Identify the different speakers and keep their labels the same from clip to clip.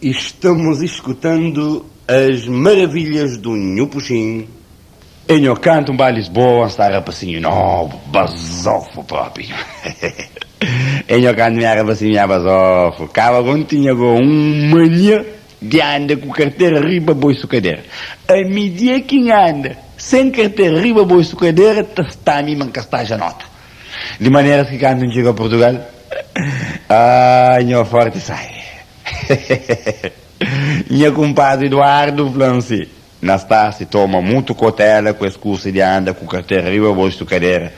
Speaker 1: Estamos escutando as maravilhas do Nhupuxim. E nho kantu N ba Lisboa N sta rapasinhu nobu, bazofu propi. E nho kantu mi era rapasinhu mi era bazofu. Kaba go N tinha go un mania di anda ku kartera riba boisu kadera. Ami dia ki N anda sen kartera riba boisu kadera ta sta mi ma N ka sta ja nota. Di maneras ki kantu N txiga Purtugal, ah nho forti sai. Nha kunpadri Eduardu fla-m si, Nastasi, toma mutu kotela ku es kusa di anda ku kartera riba bostu kadera.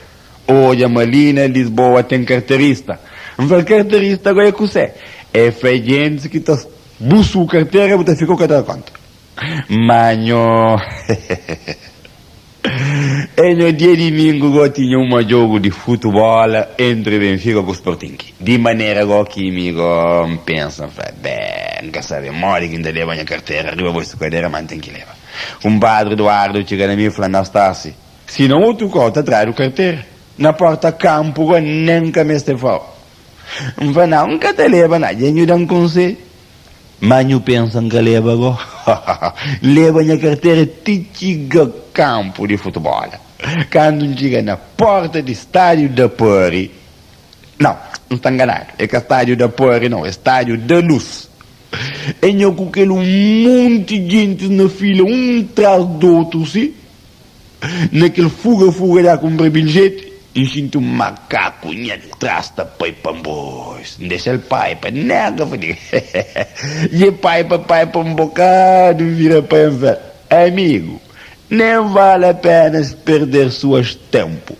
Speaker 1: Odja ma li na Lisboa ten karterista. N fla-l, Karterista go é kusé? El fla, É gentis ki ta busu kartera bu ta fika ku ka ta da konta. Ma nho E nho dia dimingu go tinha uma jogu di futubola entri Benfica ku Sporting. Di manera go ki mi go N pensa, N fla, Bé, N ka sabe modi ki N ta leba nha kartera riba bo sukadera, ma N ten ki leba. Kumpadri Eduardo txiga na mi fla, Nastasi, si na otu kau ta tradu kartera, na porta kampu go nen ka meste fau. N fla, Nau, N ka ta leba na, dja nhu da-m konsedju. Má nhu pensa N ka leba go? N leba nha kartera ti txiga kanpu di futbol. Kantu N txiga na porta di stádiu da Pari, nau, N sta nganadu, é ka stádiu da Pari nau, é stádiu da Lus. E nha ku kel un monti gentis na fila un tras di otu si. Na kel fuga-fuga da kunpra biljeti, N xinti un makaku nha tras ta pai pa N bois. N dexa-l pai pa nega fadiga. Dje pai pa pai pa un bokadu, N vira pa el N fla, Amigu, nem vale a pena perder suas tempu.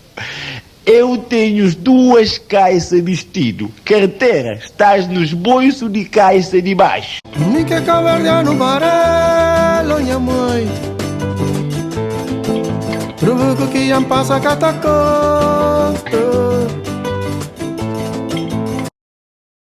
Speaker 1: Eu tenho duas kaisa bistidu, kartera estás nos boisu di kaisa di baxu.
Speaker 2: Mi ke kaverdianu barelo nha mãe Trubuku ki jam pasa ka ta konta.